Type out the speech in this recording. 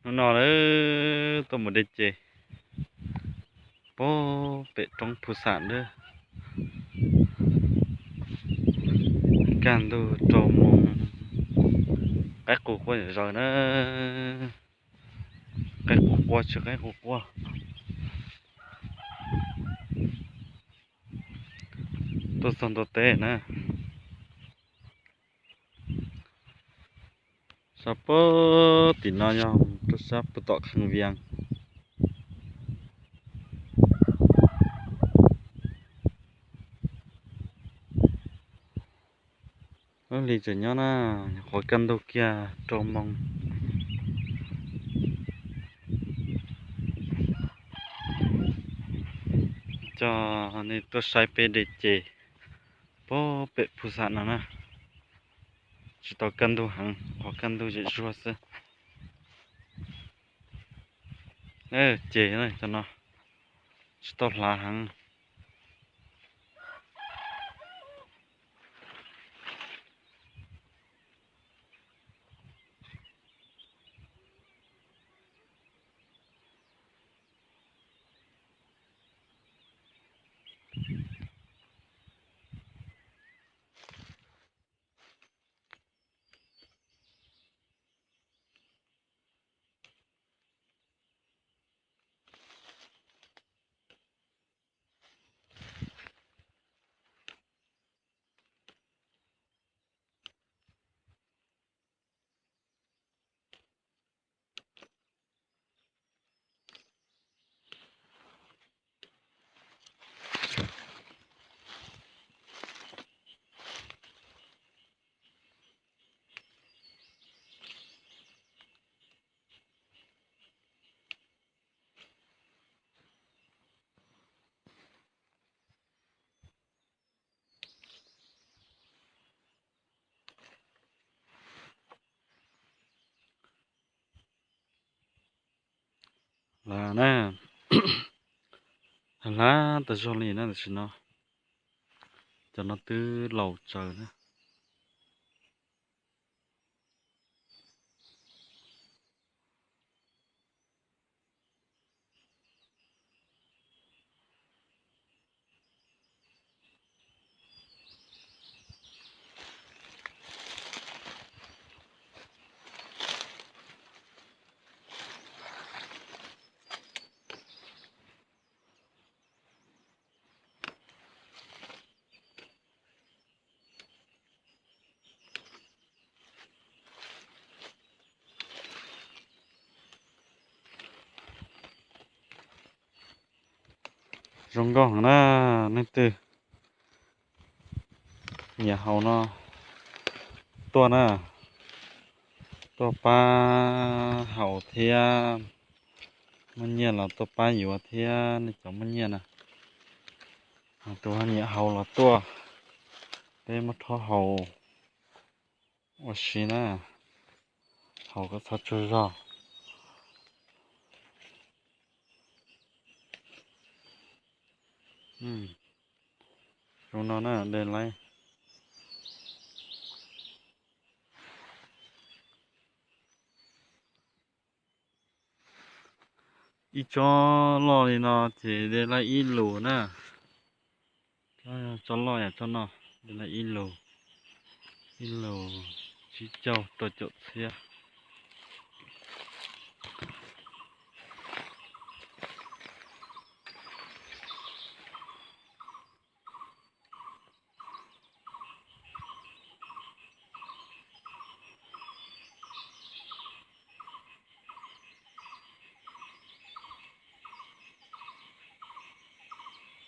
Hnub no lawm tuaj mus de ces puag pem roob Phu Xam lawm. Kaj ntug rau moos, qaib qus quaj zom zaws na. Qaib qus quaj tsis qaib qus quaj. Tuaj txog ntua teb na. Sab puag tim no yog rau sab puag tom Khee Vias. Lub hli tseem nyob na, nyuam qhuav kaj ntug kiag rau moos. Coj nej tuaj saib peb de ces puag pem Phu Xam no na. Tsis tau kaj ntug heev, qhov kaj ntug zem zuag xwb. Ces cov no tsis tau hlav heev. Hlav na, hlav tas zog li na tam sim no. Cov no twb laus tsawv na. Zoo nkauj heev na, leej twg nyiam haus no tuaj na, tuaj pab haus thiab, muaj nyiaj los tuaj pab yuav thiab, nej cov muaj nyiaj na. Tus nyiam haus los tuaj, peb muab rhaub haus ua si na, haus kom txhob tsaug zog. Zoo no na, de laib. Ib tsob loj li no ces de laib ib lus na. Tsob loj yam tsob no de laib ib lus, ib lus tsib caug rau caum txhiab.